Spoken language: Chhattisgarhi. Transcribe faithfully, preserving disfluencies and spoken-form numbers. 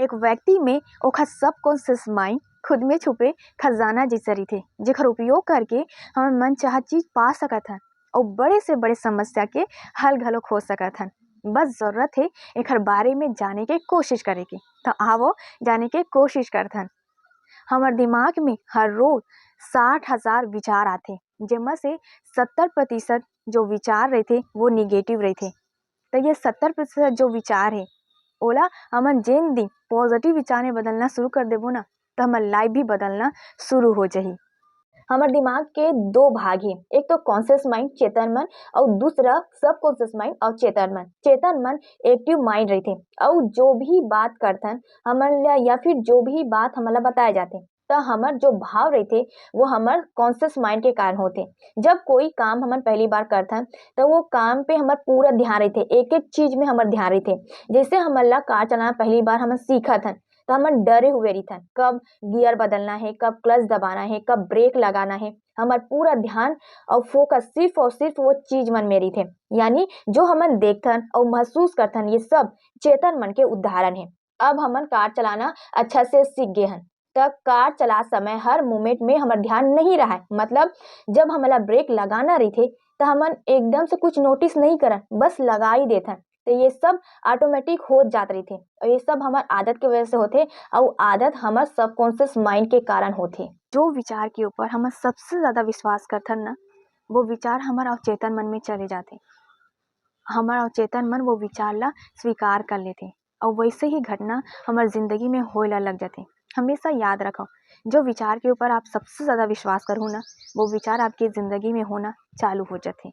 एक व्यक्ति में ओखर सबकॉन्शियस माइंड खुद में छुपे खजाना जैसा रहिथे, जेकर उपयोग करके हमन मन चाहत चीज पा सकत हन और बड़े से बड़े समस्या के हल घलो खोज सकत हन। बस जरूरत हे एखर बारे में जाने के कोशिश करे के। तो आवो, जाने के कोशिश करथन। हमर दिमाग में हर रोज साठ हजार विचार आथे, जेमा से सत्तर प्रतिशत जो विचार रहिथे, वो निगेटिव रहिथे। तो ये सत्तर प्रतिशत जो विचार हे, ओला हमन जेन दिन पॉजिटिव विचार में बदलना शुरू कर देबो ना, तो हमर लाइफ भी बदलना शुरू हो जाही। हमर दिमाग के दो भाग हे, एक तो कॉन्शियस माइंड, चेतन मन, और दूसरा सबकॉन्शियस माइंड और चेतन मन। चेतन मन एक्टिव माइंड रहिथे, और जो भी बात करथन हमन ला, या फिर जो भी बात हमन ला बताए जाथे, तो हमर जो भाव रहिथे, वो हमर कॉन्शियस माइंड के कारण होथे। जब कोई काम हमन पहली बार करथन, तो वो काम पे हमर पूरा ध्यान रहिथे, एक एक चीज में हमर ध्यान रहिथे। जैसे हमन ला कार चलाना पहली बार हमन सीखत हन, तो हमन डरे हुए रहिथन, कब गियर बदलना है, कब क्लच दबाना है, कब ब्रेक लगाना है। हमर पूरा ध्यान और फोकस सिर्फ और सिर्फ वो चीज मन में रहिथे, यानी जो हमन देखथन और महसूस करथन, ये सब चेतन मन के उदाहरण है। अब हमन कार चलाना अच्छा से सीख गे हन, त कार चला समय हर मोमेंट में हमर ध्यान नहीं रहय। मतलब, जब हमला ब्रेक लगाना रहिथे, त हमन एकदम से कुछ नोटिस नहीं करन, बस लगा ही देथन। तो ये सब ऑटोमेटिक हो जात रहिथे, और ये सब हमर आदत के वजह से होथे, और आदत हमर सबकॉन्शियस माइंड के कारण होथे। जो विचार के ऊपर हमन सबसे ज्यादा विश्वास करथन ना, वो विचार हमर अवचेतन मन में चले जाथे। हमर अवचेतन मन वो विचार ला स्वीकार कर लेथे, और वैसे ही घटना हमर जिंदगी में होए ला लग जाथे। हमेशा याद रखो, जो विचार के ऊपर आप सबसे ज्यादा विश्वास करहू ना, वो विचार आपके जिंदगी में होना चालू हो जाथे।